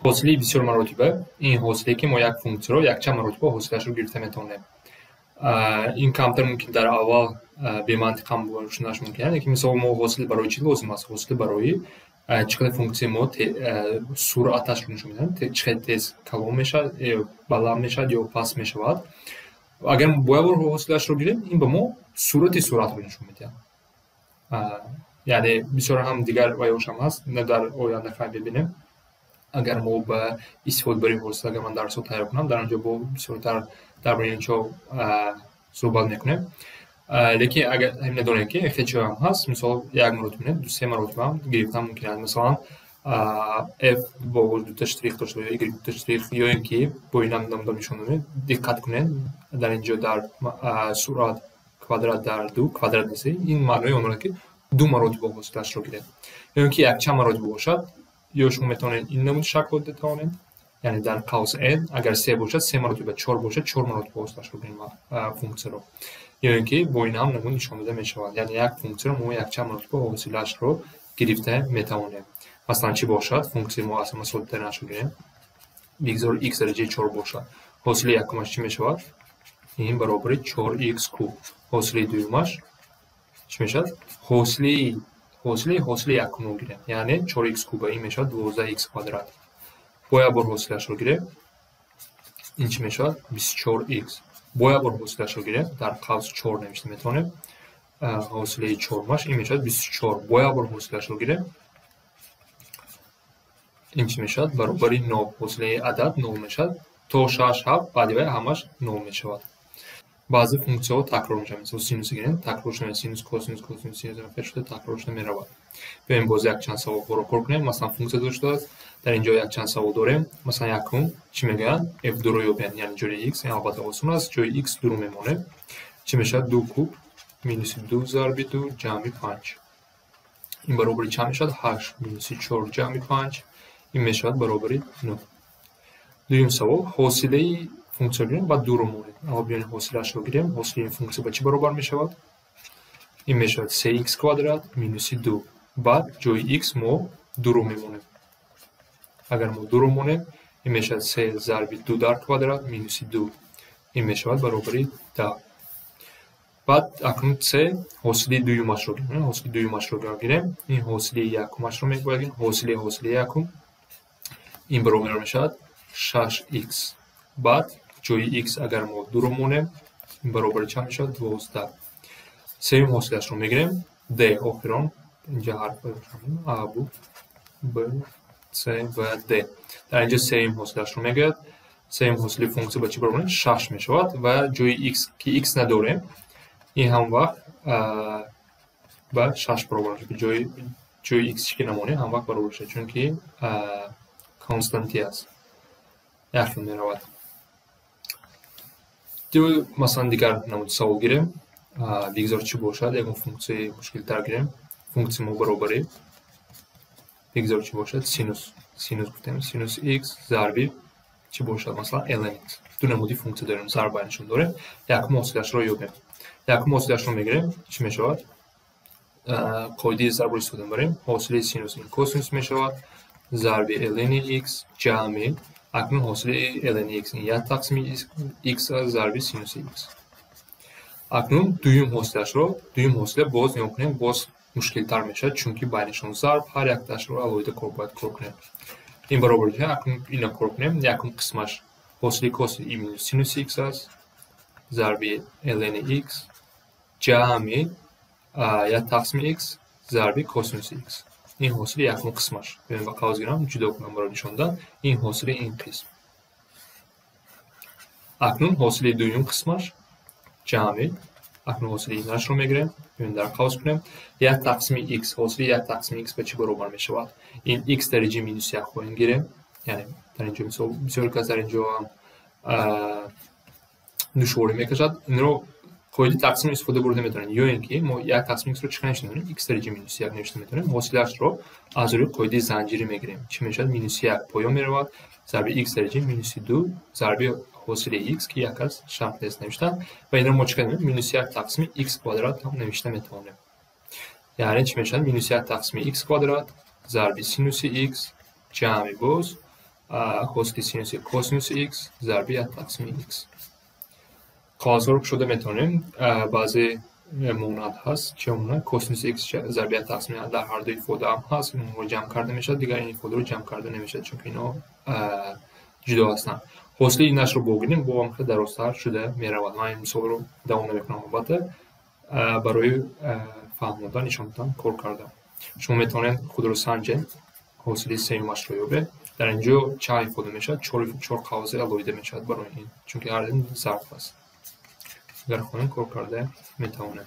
Ҳосили бисёр маротиба ин ҳосиле ки мо як функсияро якчанд маротиба ҳосилашро гирифта метавонем. Ин камтар мумкин дар аввал бемантиқ ҳам шунаш мумкин, лекин мисол мо ҳосил барои чӣ лозим аст? Ҳосил барои чӣ қадар функсияи мо суръаташро нишон медиҳад, чӣ қадар тез калон мешавад, баланд мешавад ё паст мешавад. Агар мо бо як бор ҳосилашро гирем, ин ба мо сурати суръатро нишон медиҳад. Яъне бисёр ҳам дигар ваёшам ҳаст, дар оянда хай мебинем. Агар мо ба истифодабарии ҳосил, агар ман дарсҳо тайёр кунам, дар он ҷо бо бисёртар дар бораи ин чо суҳбат мекунем. Лекин агар ҳамин донем, ки хеле чизҳо ҳам ҳаст, мисол як маротиба не, ду се маротиба ҳам гирифтан мумкин аст. Масалан, f бо дута штрих дошта ё y дута штрих, ё ин ки бо ин намуда нишон додем. Диққат кунед, дар ин ҷо дар суръат квадрат дар ду квадрат нест, ин маънои онро ки ду маротиба ҳосилашро гиред. Ё ин ки якчанд маротиба бошад, ё шумо метавонед ин намуди шаклро тавонед, яъне дар қавс n агар се бошад, се маротиба, чор бошад, чор маротиба ҳосилашро гирем функсияро. Ё ин ки бо ин ҳам намуд нишон дода мешавад. Яъне як функсияро мо якчанд маротиба ҳосилашро гирифта метавонем. Масалан, чӣ бошад? Функсияи мо аз ҳама соддатаринашро гирем. Бигзор x дараҷаи чор бошад. Ҳосили якумаш чӣ мешавад? Ин баробари 4x куб. Ҳосили дуюмаш чӣ мешавад? Ҳосили якумро гирем. Яъне 4x куба ин мешавад 12x квадрат. Бо як бор ҳосилашро гирем. Ин чӣ мешавад? 24x. Бо як бор ҳосилашро гирем, дар қавс 4 навишта метавонем. Ҳосилаи чормаш ин мешавад 24. Бо як бор ҳосилашро гирем. Ин чӣ мешавад? Баробари 0. Ҳосилаи адад 0 мешавад. То 6 7 баъди вай ҳамаш 0 мешавад. Баъзе функсияҳо такрор мешаванд. Мисол синус гирем, такрор шуда синус, косинус, косинус, синус шуда такрор шуда меравад. Биёем боз якчанд саволҳоро кор кунем. Масалан, функсия дода шудааст. Дар ин ҷо якчанд савол дорем. Масалан, якум чӣ мегӯянд? F дуро ёбед, яъне ҷои x, ин албатта осон аст. Ҷои x дуро мемонем. Чӣ мешавад? 2 куб минуси 2 зарби 2 ҷамъи 5. Ин баробари чанд мешавад? 8 минуси 4 ҷамъи 5. Ин мешавад баробари 9. Дуюм савол, ҳосилаи функсияро гирем, баъд дуро монем. Аввал биёем ҳосилаашро гирем. Ҳосили ин функсия ба чӣ баробар мешавад? Ин мешавад 3x квадрат минуси 2. Баъд ҷои x мо дуро мемонем. Агар мо дуро монем, ин мешавад 3 зарби 2 дар квадрат минуси 2. Ин мешавад баробари 10. Баъд акнун c ҳосили дуюмашро гирем. Ҳосили дуюмашро гирем. Ин ҳосили якумашро мебояд гирем. Ҳосили якум. Ин баробар мешавад 6x. Баъд ҷои x агар мо дуро монем, ин баробари чанд мешавад? 12. Сеюм ҳосилашро мегирем. D охирон, инҷа ҳарфҳо А буд, Б, С ва Д. Дар инҷа сеюм ҳосилашро мегӯяд. Сеюм ҳосили функсия ба чӣ баробар мешавад? 6 мешавад ва ҷои x ки x надорем, ин ҳам вақт ба 6 баробар мешавад. Ҷои x ки намонем, ҳам вақт баробар мешавад, чунки константи аст. Як хел меравад. Масалан, дигар намуди савол гирем. Бигзор чӣ бошад? Ягон функсияи мушкилтар гирем. Функсия мо баробари бигзор чӣ бошад? Синус. Синус гуфтем, синус x зарби чӣ бошад? Масалан, ln x. Ду намуди функсия дорем, зарб байнашон дорем. Якум ҳосилашро ёбем. Якум ҳосилашро мегирем, чӣ мешавад? Қоидаи зарбро истифода мебарем. Ҳосили синус ин косинус мешавад, зарби ln x ҷамъи акнун ҳосили ln x ин як тақсими x зарби синуси x. Акнун дуюм ҳосилашро, дуюм ҳосила боз нигоҳ кунем, боз мушкилтар мешавад, чунки байнашон зарб, ҳар яктаашро алоҳида кор бояд кор кунем. Ин баробар мешавад, акнун инро кор кунем. Якум қисмаш ҳосили косинус ин минус синуси x аст, зарби ln x ҷамъи як тақсими x зарби косинуси x. Ин ҳосили якум қисмаш. Биёем ба қавс гирам, ҷудо кунам барои нишон додан. Ин ҳосили ин қисм. Акнун ҳосили дуюм қисмаш ҷамъи, акнун ҳосили инашро мегирем, биёем дар қавс кунем. Як тақсими x, ҳосили як тақсими x ба чӣ баробар мешавад? Ин x дараҷаи минус як хоҳем гирем. Яъне дар инҷо мисол бисёр кас дар инҷо ҳам душворӣ мекашад. Инро қоидаи тақсимро истифода бурда метавонем. Ё ин ки мо як тақсими x-ро чӣ навишта метавонем? X дараҷаи минус як навишта метавонем. Ҳосилашро аз рӯи қоидаи занҷирӣ мегирем. Чӣ мешавад? Минус як поён меравад, зарби x дараҷаи минуси ду зарби ҳосили x ки як аст, шарт нест навиштан. Ва инро мо чӣ кардем? Минус як тақсими x квадрат ҳам навишта метавонем. Яъне чӣ мешавад? Минус як тақсими x квадрат зарби синуси x ҷамъи боз Ҳосили синуси косинуси х зарби як тақсими х. Қавсҳоро кушода метавонем. Баъзе монанд ҳаст. Чӣ монанд? Косинуси х зарби як тақсими дар ҳар ду ифода ҳам ҳаст, инҳоро ҷамъ карда мешавад. Дигар ин ифодаро ҷамъ карда намешавад, чунки инҳо ҷудо ҳастанд. Ҳосили инашро богирем, бо ҳам хеле дарозтар шуда меравад. Ман ин мисолро давом намекунам, албатта, барои фаҳмондан, нишон додан кор кардам. Шумо метавонед худро санҷед, ҳосили сеюмашро ёбед. Дар ин ҷо чанд ифода мешавад? Чор қавси алоҳида мешавад барои ин, чунки ҳар ин зарб аст. Агар хоҳем, кор карда метавонем.